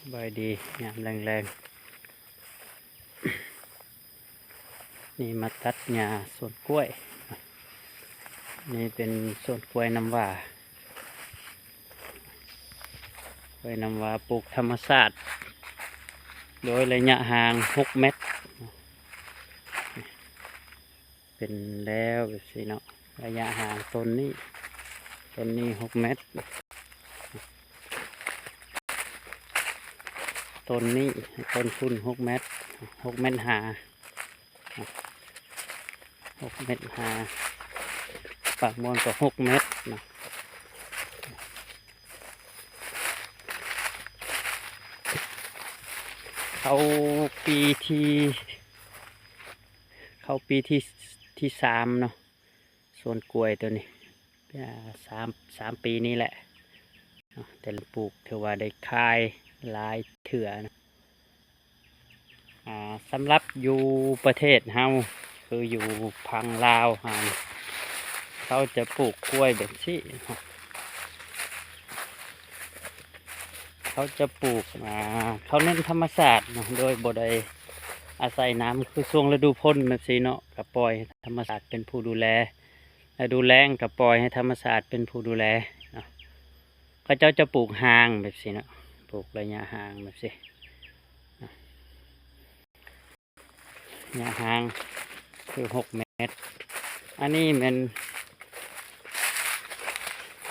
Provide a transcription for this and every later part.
ສະບາຍດີຍາມແລງໆ ນີ້ມາຕັດຫຍ້າສວນກ້ວຍ. ນີ້ເປັນສວນກ້ວຍນ້ຳຫວ້າ ກ້ວຍນ້ຳຫວ້າປູກທຳມະຊາດ ໂດຍໄລຍະຫ່າງຫົກແມັດ. ເປັນແລ້ວແບບຊີ້ເນາະ ໄລຍະຫ່າງຕົ້ນນີ້ ຕົ້ນນີ້ຫົກແມັດ ຕົ້ນນີ້ ຕົ້ນພຸ້ນຫົກແມັດ ຫົກແມັດຫ້າ ຫົກແມັດຫ້າ ປາກມ່ວນກໍຫົກແມັດເນາະ. ເຂົ້າປີທີ່ ເຂົ້າປີທີ່ ທີ່ສາມເນາະ ສວນກ້ວຍໂຕນີ້ ອາ ສາມ ສາມປີນີ້ແຫຼະເນາະ ແຕ່ປູກຖືວ່າໄດ້ຂາຍຫຼາຍເທື່ອເນາະ. ອາ ສຳລັບຢູ່ປະເທດເຮົາ ຄືຢູ່ຝັ່ງລາວຫັ້ນ ເຂົາຈະປູກກ້ວຍແບບຊີ້ເນາະ ເຂົາຈະປູກ ອາ ເຂົາເນັ້ນທຳມະຊາດເນາະ ໂດຍບໍ່ໄດ້ອາໄສນ້ຳ ຄືຊ່ວງລະດູຝົນແບບຊີ້ເນາະ ກໍປ່ອຍໃຫ້ທຳມະຊາດເປັນຜູ້ດູແລ ລະດູແລ້ງກໍປ່ອຍໃຫ້ທຳມະຊາດເປັນຜູ້ດູແລເນາະ. ເຂົາເຈົ້າຈະປູກຮ່າງແບບຊີ້ເນາະ ປູກໄລຍະຫ່າງແບບຊີ້ ໄລຍະຫ່າງຄືຫົກແມັດ. ອັນນີ້ແມ່ນ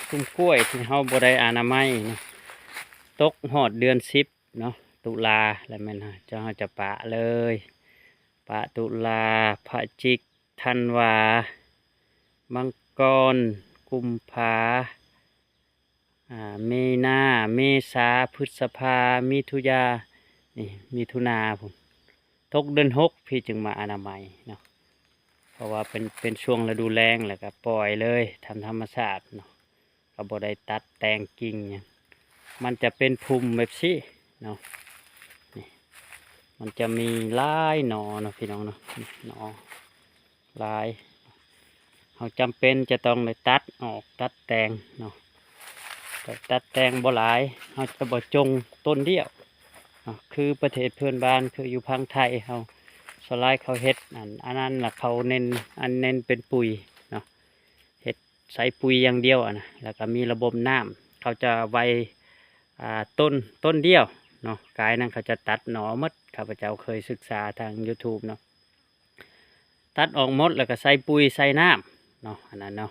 ຊຸມກ້ວຍທີ່ເຮົາບໍ່ໄດ້ອະນາໄມເນາະ ຕົກຮອດເດືອນສິບເນາະ ຕຸລາ ແລ້ວແມ່ນເຮົາຈະປະເລີຍ ປະຕຸລາ ພະຈິກ ທັນວາ ມັງກອນ ກຸມພາ ອາ ມີນາ ເມສາ ພຶດສະພາ ມິຖຸນາ ນີ້ ມິຖຸນາພຸ້ນ ຕົກເດືອນຫົກພີ້ຈຶ່ງມາອະນາໄມເນາະ ເພາະວ່າເປັນ ເປັນຊ່ວງລະດູແລ້ງ ແລ້ວກໍປ່ອຍເລີຍຕາມທຳມະຊາດເນາະ ກໍບໍ່ໄດ້ຕັດແຕ່ງກິ່ງຫຍັງ ມັນຈະເປັນພຸ່ມແບບຊີ້ເນາະ ນີ້ ມັນຈະມີຫຼາຍໜໍ່ເນາະ ພີ່ນ້ອງເນາະ ໜໍ່ຫຼາຍ ເຮົາຈຳເປັນຈະຕ້ອງໄດ້ຕັດອອກ ຕັດແຕ່ງເນາະ ແຕ່ຕັດແຕ່ງບໍ່ຫຼາຍ ເຮົາຈະບໍ່ຈົ່ງຕົ້ນດຽວເນາະ ຄືປະເທດເພື່ອນບ້ານ ຄືຢູ່ຝັ່ງໄທເຮົາ ສ່ວນຫຼາຍເຂົາເຮັດອັນ ອັນນັ້ນລະ ເຂົາເນັ້ນ ອັນເນັ້ນເປັນປຸ໋ຍເນາະ ເຮັດໃສ່ປຸ໋ຍຢ່າງດຽວຫັ້ນນະ ແລ້ວກໍມີລະບົບນ້ຳ ເຂົາຈະໄວ້ ອາ ຕົ້ນ ຕົ້ນດຽວເນາະ ກາຍນັ້ນເຂົາຈະຕັດໜໍ່ໝົດ ຂ້າພະເຈົ້າເຄີຍສຶກສາທາງຢູທູບເນາະ ຕັດອອກໝົດ ແລ້ວກໍໃສ່ປຸ໋ຍໃສ່ນ້ຳເນາະ ອັນນັ້ນເນາະ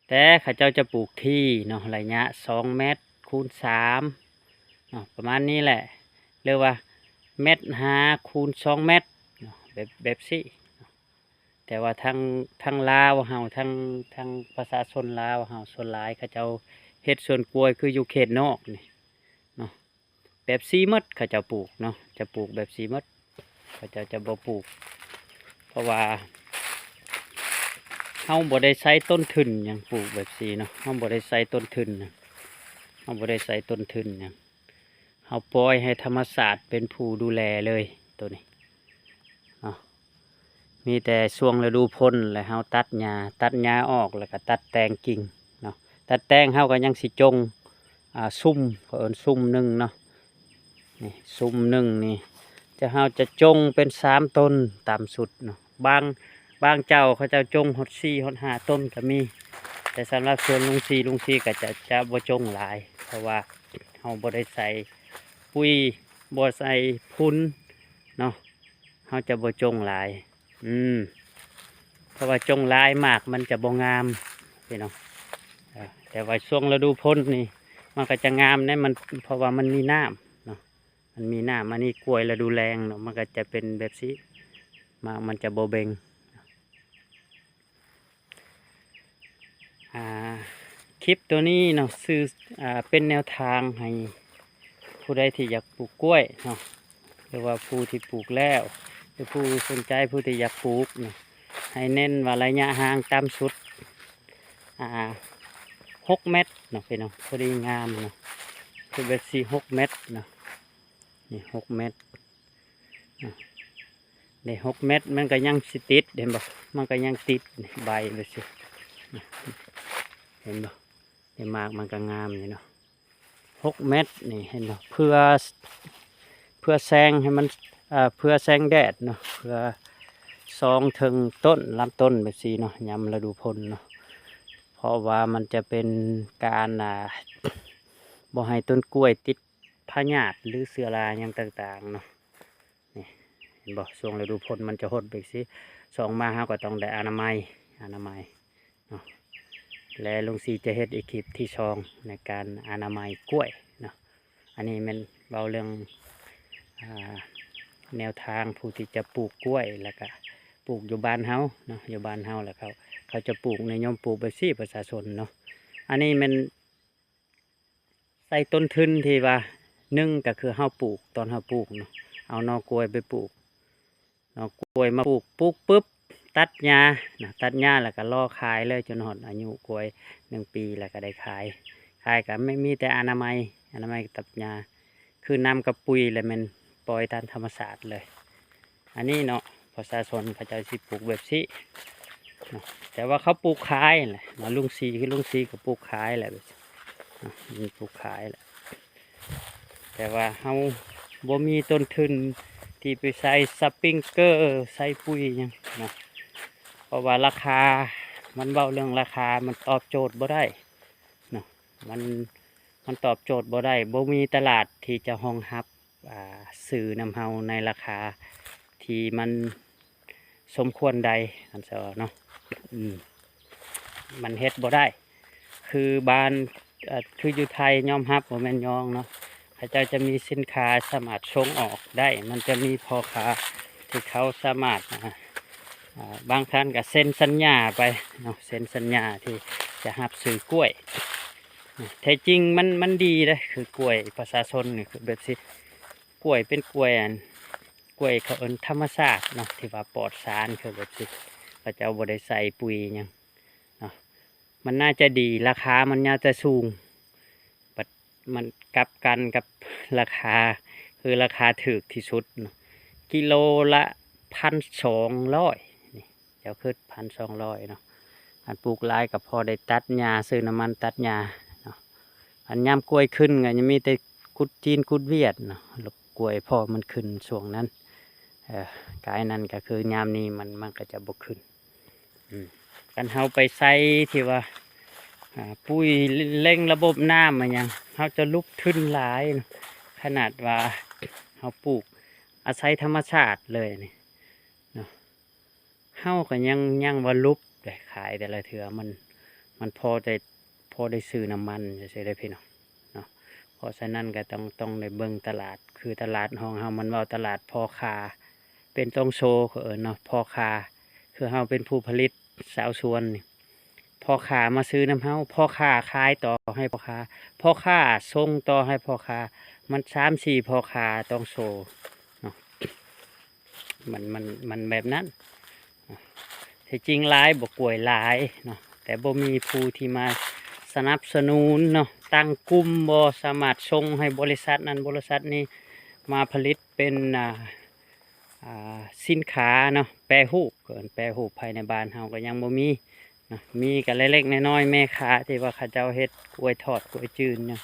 ແຕ່ເຂົາເຈົ້າຈະປູກຖີ່ເນາະ ໄລຍະສອງແມັດຄູນສາມເນາະ ປະມານນີ້ແຫຼະ ຫຼືວ່າແມັດຫ້າຄູນສອງແມັດເນາະ ແບບ ແບບຊີ້ເນາະ. ແຕ່ວ່າທາງ ທາງລາວເຮົາ ທາງ ທາງປະຊາຊົນລາວເຮົາ ສ່ວນຫຼາຍເຂົາເຈົ້າເຮັດສວນກ້ວຍ ຄືຢູ່ເຂດນອກນີ້ເນາະ ແບບຊີ້ໝົດ ເຂົາເຈົ້າປູກເນາະ ຈະປູກແບບຊີ້ໝົດ ເຂົາເຈົ້າຈະບໍ່ປູກ ເພາະວ່າເຮົາບໍ່ໄດ້ໃຊ້ຕົ້ນທຶນຫຍັງ ປູກແບບຊີ້ເນາະ ເຮົາບໍ່ໄດ້ໃຊ້ຕົ້ນທຶນຫຍັງ ເຮົາບໍ່ໄດ້ໃຊ້ຕົ້ນທຶນຫຍັງ ເຮົາປ່ອຍໃຫ້ທຳມະຊາດເປັນຜູ້ດູແລເລີຍໂຕນີ້ເນາະ ມີແຕ່ຊ່ວງລະດູຝົນ ແລ້ວເຮົາຕັດຫຍ້າ ຕັດຫຍ້າອອກ ແລ້ວກໍຕັດແຕ່ງກິ່ງເນາະ ຕັດແຕ່ງເຮົາກໍຍັງຊິຈົ່ງ ອາ ຊຸມ ເຂົາເອີ້ນຊຸມໜຶ່ງເນາະ ນີ້ຊຸມໜຶ່ງນີ້ ຈະ ເຮົາຈະຈົ່ງເປັນສາມຕົ້ນຕາມຊຸດເນາະ ບາງ ບາງເຈົ້າເຂົາເຈົ້າຈົ່ງຮອດສີ່ຮອດຫ້າຕົ້ນກໍມີ ແຕ່ສຳລັບສວນລຸງສີ ລຸງສີກໍຈະ ຈະບໍ່ຈົ່ງຫຼາຍ ເພາະວ່າເຮົາບໍ່ໄດ້ໃສ່ປຸ໋ຍ ບໍ່ໃສ່ຝຸ່ນເນາະ ເຮົາຈະບໍ່ຈົ່ງຫຼາຍ ອືມ ເພາະວ່າຈົ່ງຫຼາຍໝາກມັນຈະບໍ່ງາມ ພີ່ນ້ອງ ເອີ ແຕ່ວ່າຊ່ວງລະດູຝົນນີ້ ມັນກໍຈະງາມໃດ໋ ມັນ ເພາະວ່າມັນມີນ້ຳເນາະ ມັນມີນ້ຳ ອັນນີ້ກ້ວຍລະດູແລ້ງເນາະ ມັນກໍຈະເປັນແບບຊີ້ ໝາກມັນຈະບໍ່ເບັ່ງ. ອາ ຄລິບໂຕນີ້ເນາະ ຊື່ ອາ ເປັນແນວທາງໃຫ້ຜູ້ໃດທີ່ຢາກປູກກ້ວຍເນາະ ຫຼືວ່າຜູ້ທີ່ປູກແລ້ວ ຫຼືຜູ້ສົນໃຈ ຜູ້ທີ່ຢາກປູກເນາະ ໃຫ້ເນັ້ນວ່າໄລຍະຫ່າງຕ່ຳສຸດ ອາ ຫົກແມັດເນາະ ພີ່ນ້ອງ ພໍດີງາມເນາະ ຄືແບບສີ່ ຫົກແມັດເນາະ ນີ້ຫົກແມັດ ອາ ໄດ້ຫົກແມັດ ມັນກໍຍັງຊິຕິດ ເຫັນບໍ່ ມັນກໍຍັງຕິດໃບແບບຊີ້ ເຫັນບໍ່ ໄດ້ໝາກມັນກໍງາມຢູ່ເນາະ ຫົກແມັດນີ້ ເຫັນບໍ່? ເພື່ອ ເພື່ອແສງໃຫ້ມັນ ເອີ ເພື່ອແສງແດດເນາະ ເພື່ອສ່ອງເຖິງຕົ້ນ ລຳຕົ້ນແບບຊີ້ເນາະ ຍາມລະດູຝົນເນາະ ເພາະວ່າມັນຈະເປັນການ ອ່າ ບໍ່ໃຫ້ຕົ້ນກ້ວຍຕິດພະຍາດ ຫຼື ເຊື້ອລາຫຍັງຕ່າງໆເນາະ. ນີ້ ເຫັນບໍ່? ຊ່ວງລະດູຝົນມັນຈະຫົດແບບຊີ້ ສ່ອງມາເຮົາກໍຕ້ອງໄດ້ອະນາໄມ ອະນາໄມເນາະ ແລະ ລຸງສີຈະເຮັດອີກຄລິບທີສອງໃນການອະນາໄມກ້ວຍເນາະ. ອັນນີ້ແມ່ນເວົ້າເລື່ອງ ອ່າ ແນວທາງຜູ້ທີ່ຈະປູກກ້ວຍ ແລ້ວກະປູກຢູ່ບ້ານເຮົາເນາະ ຢູ່ບ້ານເຮົາ ແລ້ວເຂົາ ເຂົາຈະປູກ ນິຍົມປູກແບບຊີ້ ປະຊາຊົນເນາະ. ອັນນີ້ແມ່ນ ໃສ່ຕົ້ນທຶນທີ່ວ່າ ໜຶ່ງກໍຄືເຮົາປູກ ຕອນເຮົາປູກເນາະ ເອົາໜໍ່ກ້ວຍໄປປູກ ໜໍ່ກ້ວຍມາປູກ ປູກປຶບ ຕັດຫຍ້າເນາະ ຕັດຫຍ້າແລ້ວກໍລໍຂາຍເລີຍ ຈົນຮອດອາຍຸກ້ວຍໜຶ່ງປີ ແລ້ວກໍໄດ້ຂາຍ ຂາຍກໍມີ ມີແຕ່ອະນາໄມ ອະນາໄມຕັດຫຍ້າ ຄືນ້ຳກັບປຸຍ ແລ້ວແມ່ນປ່ອຍຕາມທຳມະຊາດເລີຍ. ອັນນີ້ເນາະ ປະຊາຊົນເຂົາເຈົ້າຊິປູກແບບຊີ້ເນາະ ແຕ່ວ່າເຂົາປູກຂາຍແຫຼະເນາະ ລຸງສີ ຄືລຸງສີກໍປູກຂາຍແຫຼະ ແບບນີ້ເນາະ ມັນປູກຂາຍແຫຼະ ແຕ່ວ່າເຮົາບໍ່ມີຕົ້ນທຶນທີ່ໄປໃສ່ສະປຣິງເກີ ໃສ່ປຸຍຫຍັງເນາະ ເພາະວ່າລາຄາ ມັນເວົ້າເລື່ອງລາຄາ ມັນຕອບໂຈດບໍ່ໄດ້ເນາະ ມັນ ມັນຕອບໂຈດບໍ່ໄດ້ ບໍ່ມີຕະຫຼາດທີ່ຈະຮອງຮັບ ອ່າ ຊື້ນຳເຮົາໃນລາຄາທີ່ມັນສົມຄວນໄດ້ ອັນຊະເນາະ ອືມ ມັນເຮັດບໍ່ໄດ້ ຄືບ້ານ ເອີ ຄືຢູ່ໄທຍອມຮັບ ບໍ່ແມ່ນຍອງເນາະ ເຂົາເຈົ້າຈະມີສິນຄ້າສາມາດສົ່ງອອກໄດ້ ມັນຈະມີພໍ່ຄ້າທີ່ເຂົາສາມາດ ອ່າ ອ່າ ບາງທ່ານກໍເຊັນສັນຍາໄປເນາະ ເຊັນສັນຍາທີ່ຈະຮັບຊື້ກ້ວຍ ແທ້ຈິງມັນ ມັນດີເດ້ ຄືກ້ວຍປະຊາຊົນນີ້ ຄືແບບຊີ້ ກ້ວຍເປັນກ້ວຍອັນ ກ້ວຍເຂົາເອີ້ນທຳມະຊາດເນາະ ທີ່ວ່າປອດສານ ຄືແບບຊີ້ ເຂົາເຈົ້າບໍ່ໄດ້ໃສ່ປຸຍຫຍັງເນາະ ມັນໜ້າຈະດີ ລາຄາມັນໜ້າຈະສູງ ບັດມັນກັບກັນກັບລາຄາ ຄືລາຄາຖືກທີ່ສຸດເນາະ ກິໂລລະພັນສອງຮ້ອຍ ນີ້ ເຈົ້າຄຶດ ພັນສອງຮ້ອຍເນາະ ອັນປູກຫຼາຍກໍພໍໄດ້ຕັດຫຍ້າ ຊື້ນ້ຳມັນຕັດຫຍ້າເນາະ ອັນຍາມກ້ວຍຂຶ້ນກໍຍັງມີແຕ່ກຸດຈີນກຸດຫວຽດເນາະ ແລ້ວກ້ວຍພໍມັນຂຶ້ນຊ່ວງນັ້ນ ເອີ ກາຍນັ້ນກໍຄືຍາມນີ້ມັນ ມັນກໍຈະບໍ່ຂຶ້ນ ອືມ ຄັນເຮົາໄປໃສ່ທີ່ວ່າ ອ່າ ປຸຍເລັ່ງລະບົບນ້ຳມາຫຍັງ ເຮົາຈະຫຼຸບທຶນຫຼາຍເນາະ ຂະໜາດວ່າເຮົາປູກອາໄສທຳມະຊາດເລີຍນີ້ເນາະ ເຮົາກໍຍັງ ຍັງວ່າຫຼຸບເດ້ ຂາຍແຕ່ລະເທື່ອມັນ ມັນພໍໄດ້ ພໍໄດ້ຊື້ນ້ຳມັນຊື່ໆເດ້ພີ່ນ້ອງເນາະ ເພາະສະນັ້ນກໍຕ້ອງ ຕ້ອງໄດ້ເບິ່ງຕະຫຼາດ ຄືຕະຫຼາດຂອງເຮົາ ມັນເວົ້າຕະຫຼາດພໍ່ຄ້າ ເປັນຕ້ອງໂຊ ເຂົາເອີ້ນເນາະ ພໍ່ຄ້າ ຄືເຮົາເປັນຜູ້ຜະລິດ ຊາວສວນນີ້ ພໍ່ຄ້າມາຊື້ນຳເຮົາ ພໍ່ຄ້າຂາຍຕໍ່ໃຫ້ພໍ່ຄ້າ ພໍ່ຄ້າສົ່ງຕໍ່ໃຫ້ພໍ່ຄ້າ ມັນສາມສີ່ພໍ່ຄ້າຕ້ອງໂຊເນາະ ມັນ ມັນ ມັນແບບນັ້ນເນາະ ທີ່ຈິງຫຼາຍບໍ່ ກ້ວຍຫຼາຍເນາະ ແຕ່ບໍ່ມີຜູ້ທີ່ມາສະໜັບສະໜູນເນາະ ຕັ້ງກຸ່ມບໍ່ສາມາດສົ່ງໃຫ້ບໍລິສັດນັ້ນບໍລິສັດນີ້ ມາຜະລິດເປັນ ອ່າ ອ່າ ສິນຄ້າເນາະ ແປຮູບ ເອີ້ນແປຮູບ ພາຍໃນບ້ານເຮົາກໍຍັງບໍ່ມີເນາະ ມີກໍເລັກໆນ້ອຍໆ ແມ່ຄ້າທີ່ວ່າເຂົາເຈົ້າເຮັດກ້ວຍທອດ ກ້ວຍຈືນເນາ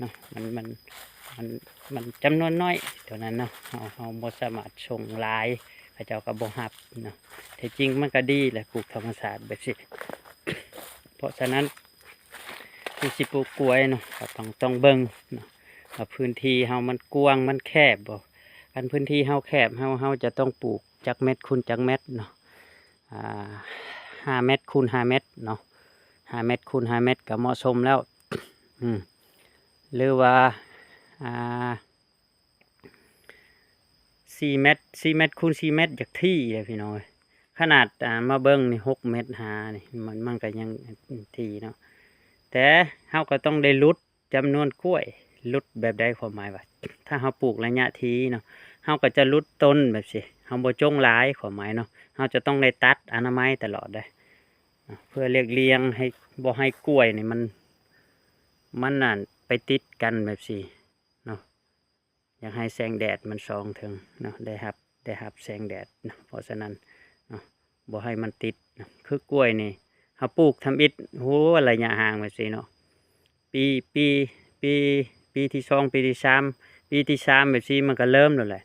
ະ ມັນ ມັນ ມັນ ມັນຈຳນວນນ້ອຍເທົ່ານັ້ນເນາະ ເຮົາ ເຮົາບໍ່ສາມາດສົ່ງຫຼາຍ ເຂົາເຈົ້າກໍບໍ່ຮັບເນາະ ແທ້ຈິງມັນກໍດີແຫຼະ ປູກທຳມະຊາດແບບຊີ້ ເພາະສະນັ້ນ ທີ່ຊິປູກກ້ວຍເນາະ ກໍຕ້ອງ ຕ້ອງເບິ່ງເນາະ ວ່າພື້ນທີ່ເຮົາມັນກວ້າງມັນແຄບບໍ່ ຄັນພື້ນທີ່ເຮົາແຄບ ເຮົາ ເຮົາຈະຕ້ອງປູກຈັກແມັດຄູນຈັກແມັດເນາະ ອ່າ ຫ້າແມັດຄູນຫ້າແມັດເນາະ ຫ້າແມັດຄູນຫ້າແມັດກໍເໝາະສົມແລ້ວ ອືມ ຫຼືວ່າ ອ່າ ສີ່ແມັດ ສີ່ແມັດຄູນສີ່ແມັດ ຢາກຖີ່ເດ້ພີ່ນ້ອງເອີຍ ຂະໜາດ ອ່າ ມາເບິ່ງນີ້ ຫົກແມັດຫ້ານີ້ ມັນ ມັນກໍຍັງຖີ່ເນາະ ແຕ່ເຮົາກໍຕ້ອງໄດ້ຫຼຸດຈຳນວນກ້ວຍ ຫຼຸດແບບໃດ ຄວາມໝາຍວ່າ ຖ້າເຮົາປູກໄລຍະຖີ່ເນາະ ເຮົາກໍຈະຫຼຸດຕົ້ນແບບຊີ້ ເຮົາບໍ່ຈົ່ງຫຼາຍ ຄວາມໝາຍເນາະ ເຮົາຈະຕ້ອງໄດ້ຕັດອະນາໄມຕະຫຼອດເດ້ ເພື່ອຫຼຽກລ່ຽງໃຫ້ ບໍ່ໃຫ້ກ້ວຍນີ້ມັນ ມັນນັ້ນໄປຕິດກັນແບບຊີ້ເນາະ ຢາກໃຫ້ແສງແດດມັນສ່ອງເຖິງເນາະ ໄດ້ຮັບ ໄດ້ຮັບແສງແດດເນາະ ເພາະສະນັ້ນເນາະ ບໍ່ໃຫ້ມັນຕິດເນາະ ຄືກ້ວຍນີ້ ເຮົາປູກທຳອິດ ໂຫ ໄລຍະຫ່າງແບບຊີ້ເນາະ ປີ ປີ ປີ ປີ ປີທີສອງ ປີທີສາມ ປີທີສາມ ແບບຊີ້ມັນກໍເລີ່ມແລ້ວແຫຼະ.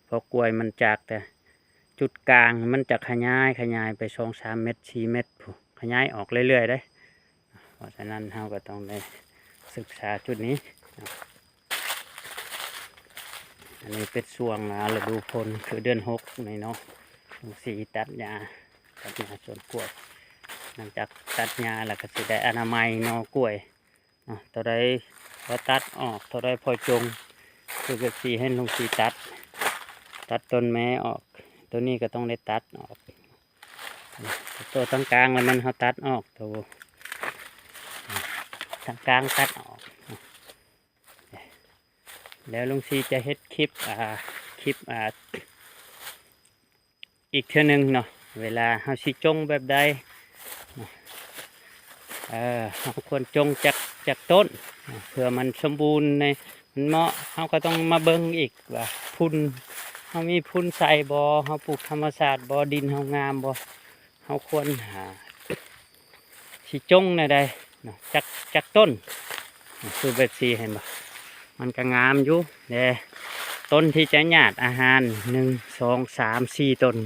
ເພາະກ້ວຍມັນຈາກແຕ່ຈຸດກາງ ມັນຈະຂະຫຍາຍ ຂະຫຍາຍໄປສອງສາມເມັດ ສີ່ເມັດພຸ້ນ ຂະຫຍາຍອອກເລື້ອຍໆເດ້. ເພາະສະນັ້ນເຮົາກໍຕ້ອງໄດ້ສຶກສາຈຸດນີ້. ອັນນີ້ເປັນຊ່ວງ ອາ ລະດູຝົນ ຄືເດືອນຫົກນີ້ເນາະ ລຸງສີຕັດຫຍ້າ ຕັດຫຍ້າສວນກ້ວຍ. ຫຼັງຈາກຕັດຫຍ້າແລ້ວກໍຊິໄດ້ອະນາໄມໜໍ່ກ້ວຍເນາະ. ຕົວໃດພໍຕັດອອກ ຕົວໃດພໍຈົ່ງ ຄືແບບສີໃຫ້ລຸງສີຕັດ ຕັດຕົ້ນແມ່ອອກ. ຕົວນີ້ກໍຕ້ອງໄດ້ຕັດອອກ. ຕົວທາງກາງລະແມ່ນເຮົາຕັດອອກ ໂຕທາງກາງຕັດອອກ. ແລ້ວລຸງສີຈະເຮັດຄລິບ ອາ ຄລິບ ອາ ອີກເທື່ອໜຶ່ງເນາະ ເວລາເຮົາຊິຈົ່ງແບບໃດເນາະ. ເອີ ເຮົາຄວນຈົ່ງຈັກ ຈັກຕົ້ນເນາະ ເພື່ອມັນສົມບູນ ໃນ ມັນເໝາະ. ເຮົາກໍຕ້ອງມາເບິ່ງອີກວ່າຝຸ່ນ ເຮົາມີຝຸ່ນໃສ່ບໍ່ ເຮົາປູກທຳມະຊາດບໍ່ ດິນເຮົາງາມບໍ່ ເຮົາຄວນຫາ ຊິຈົ່ງແນວໃດເນາະ ຈັກ ຈັກຕົ້ນ. ຄືແບບສີ ເຫັນບໍ່ ມັນກໍງາມຢູ່ເດ້. ຕົ້ນທີ່ຈະຫຍາດອາຫານ ໜຶ່ງ ສອງ ສາມ ສີ່ຕົ້ນ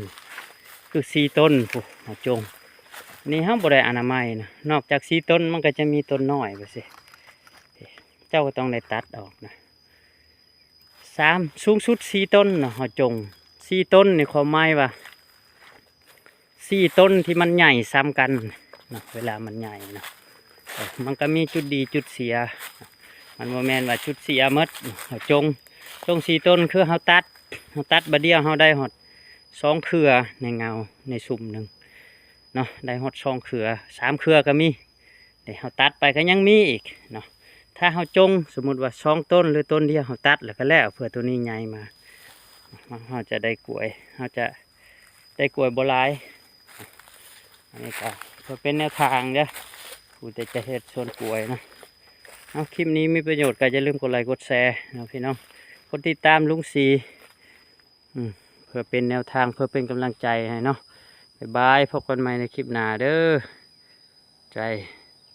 ຄືສີ່ຕົ້ນພຸ້ນເຮົາຈົ່ງ. ນີ້ເຮົາບໍ່ໄດ້ອະນາໄມນະ ນອກຈາກສີ່ຕົ້ນ ມັນກໍຈະມີຕົ້ນນ້ອຍໄປຊີ້ ເຈົ້າກໍຕ້ອງໄດ້ຕັດອອກນະ. ສາມ ສູງສຸດສີ່ຕົ້ນເນາະ ເຮົາຈົ່ງສີ່ຕົ້ນນີ້ ຄວາມໝາຍວ່າສີ່ຕົ້ນທີ່ມັນໃຫຍ່ສ່ຳກັນເນາະ ເວລາມັນໃຫຍ່ເນາະ ເອີ ມັນກໍມີຈຸດດີຈຸດເສຍ. ມັນບໍ່ແມ່ນວ່າຈຸດເສຍໝົດ. ເຮົາຈົ່ງ ຈົ່ງສີ່ຕົ້ນ ຄືເຮົາຕັດ ເຮົາຕັດບາດດຽວ ເຮົາໄດ້ຮອດສອງເຄືອໃນເງົາ ໃນຊຸມໜຶ່ງເນາະ ໄດ້ຮອດສອງເຄືອ ສາມເຄືອກໍມີ. ເດ້ ເຮົາຕັດໄປກໍຍັງມີອີກເນາະ. ຖ້າເຮົາຈົ່ງ ສົມມຸດວ່າສອງຕົ້ນ ຫຼື ຕົ້ນດຽວ ເຮົາຕັດແລ້ວກໍແລ້ວ ເພື່ອໂຕນີ້ໃຫຍ່ມາ ເຮົາຈະໄດ້ກ້ວຍ ເຮົາຈະໄດ້ກ້ວຍບໍ່ຫຼາຍ. ອັນນີ້ກໍເພື່ອເປັນແນວທາງເດີ ຜູ້ທີ່ຈະເຮັດສວນກ້ວຍເນາະ. ເອົາ ຄລິບນີ້ມີປະໂຫຍດ ກໍຢ່າລືມກົດໄລກົດແຊເນາະ ພີ່ນ້ອງ ກົດຕິດຕາມລຸງສີ ອືມ ເພື່ອເປັນແນວທາງ ເພື່ອເປັນກຳລັງໃຈໃຫ້ເນາະ. ບາຍບາຍ ພົບກັນໃໝ່ໃນຄລິບໜ້າເດີ. ໃຈ